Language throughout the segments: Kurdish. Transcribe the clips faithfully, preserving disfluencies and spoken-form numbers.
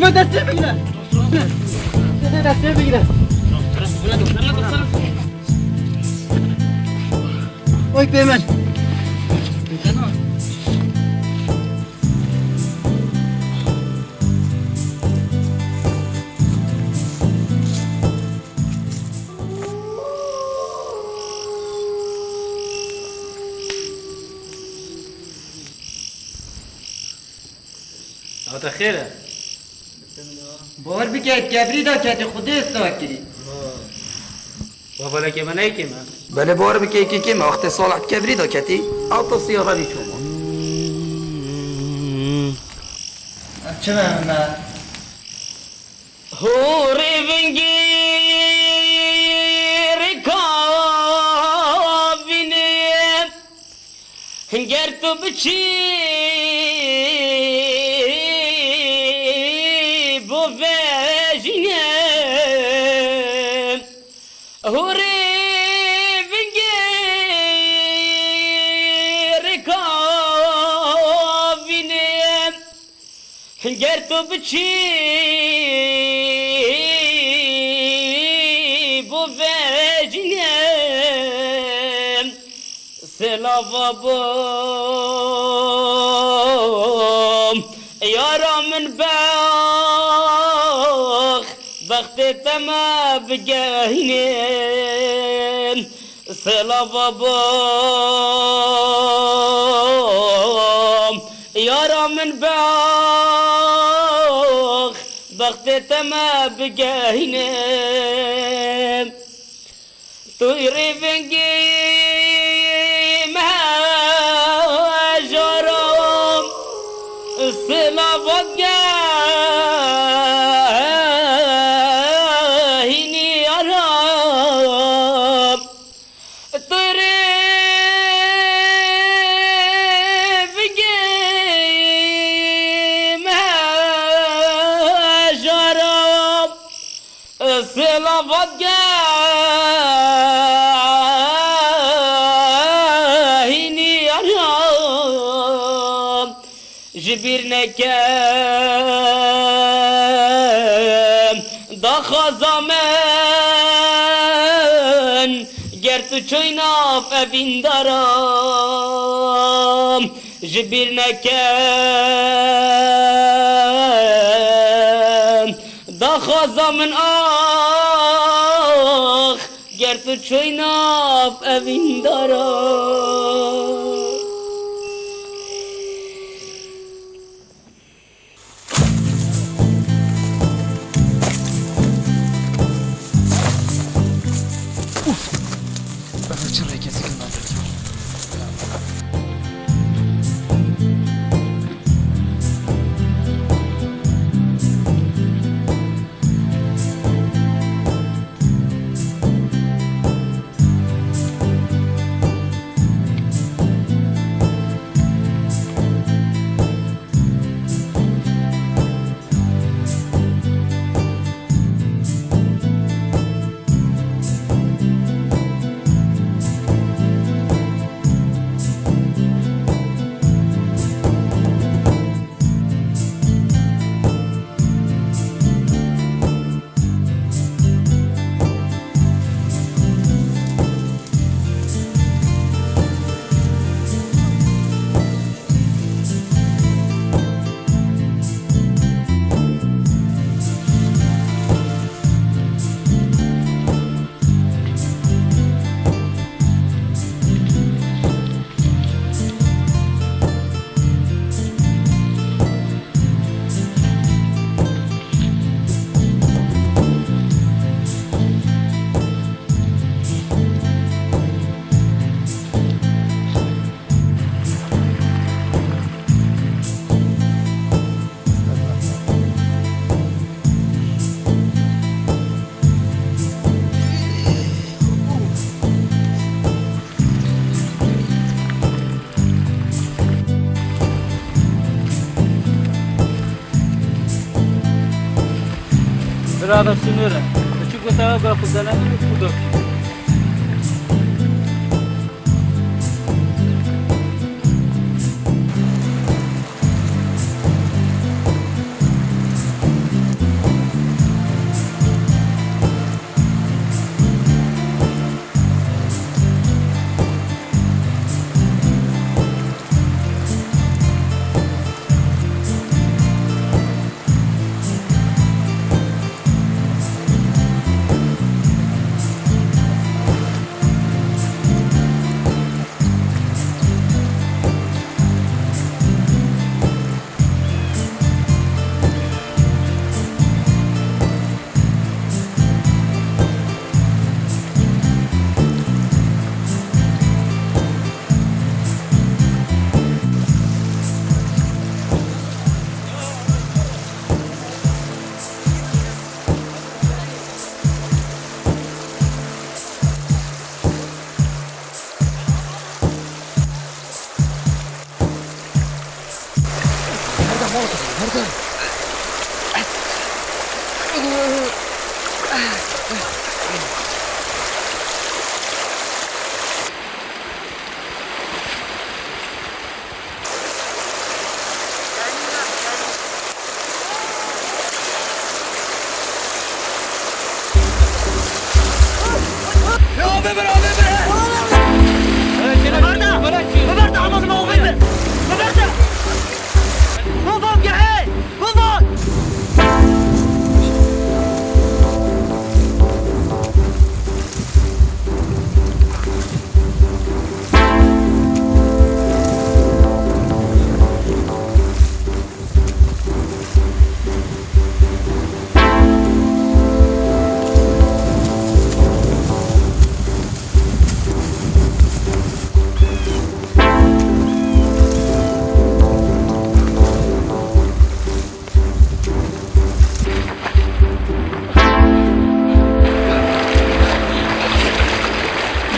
Destê bigire. Destê bigire. Oy pê min. Hate xêr e. Bawer bike, kebrî da ketî, Xwedê sta kirî. Bavalekê me neyê kêm e. Belê, bawer bike, yekê kêm e. Wextê Salih di kebrî da ketî, ew tisiya xevî çoma. Çi me me? Hûrê vingî rêka vînê, ger tu biçî bo vejînê. Hûrê vingê rêka vînê, ger tu biçî bo vejînê, silava bo yara min bex, bextê te me bigehînê. Silava bo yara min bex, bextê te me bigehîne. Tu rêvingî me jara, silava gehînî yara. Tu rê bigê me jara, silavat gehînî yara. Ji bîr neke daxwaza min, ger tu çûyî nav evîndara, ji bîr neke daxwaza min, ax, ger tu çûyî nav evîndara. Uf! Ev çi rêkê zikin navê. Bira da sınırı. Açık ve tava bırakıp denen bir kudak. Nerede? Nerede?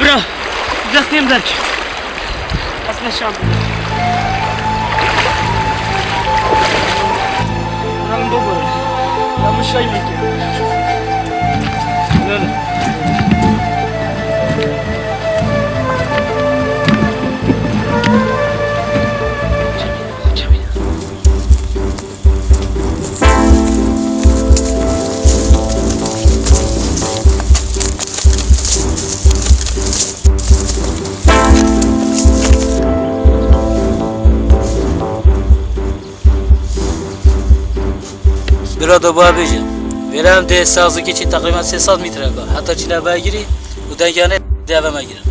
Bira, destêm derk. Ez meşan. Bira, min bibore. Ya min şay nekir. Lele. Bira, de ba bêje. Vêre em dê sazikê çî teqrîben sê sed metre be. Heta çîne vegirî û denganê dê eve me girin.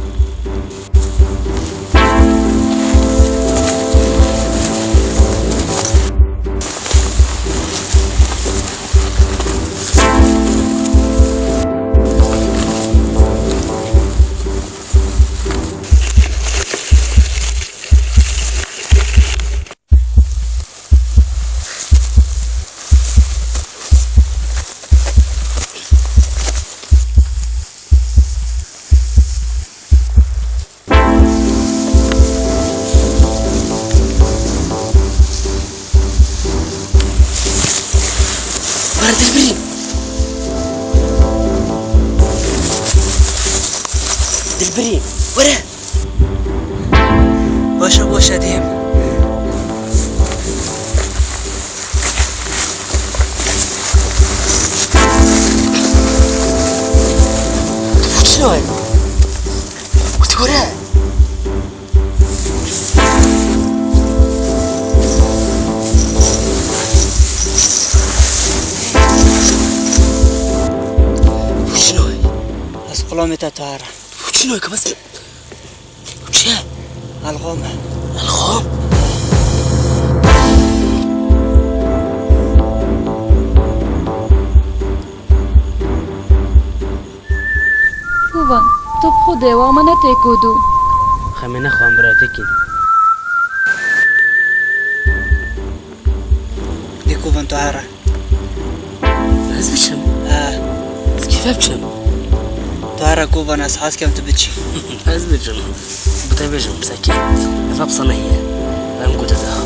Were Dilbirî! Dilbirî, were! Baş e, baş e, dêm. Tu çi nayê? Ku tu were. Tu çi nayê? Ez xulamê te tara. Tu çi nayê, ka bes. Çi? Elxom e. Elxom? Kovan, tu bi xwe dê wa me ne têkodu. Xemê nexwe em biratekî. Dê Kovan, tu here. Ez biçim? He. Ez kîfe biçim? Tu here Kovan, ez hez kem tu biçî. Ez biçim. Bi te bêjim, sekî. Ev hepsa me heye. Em ku te de.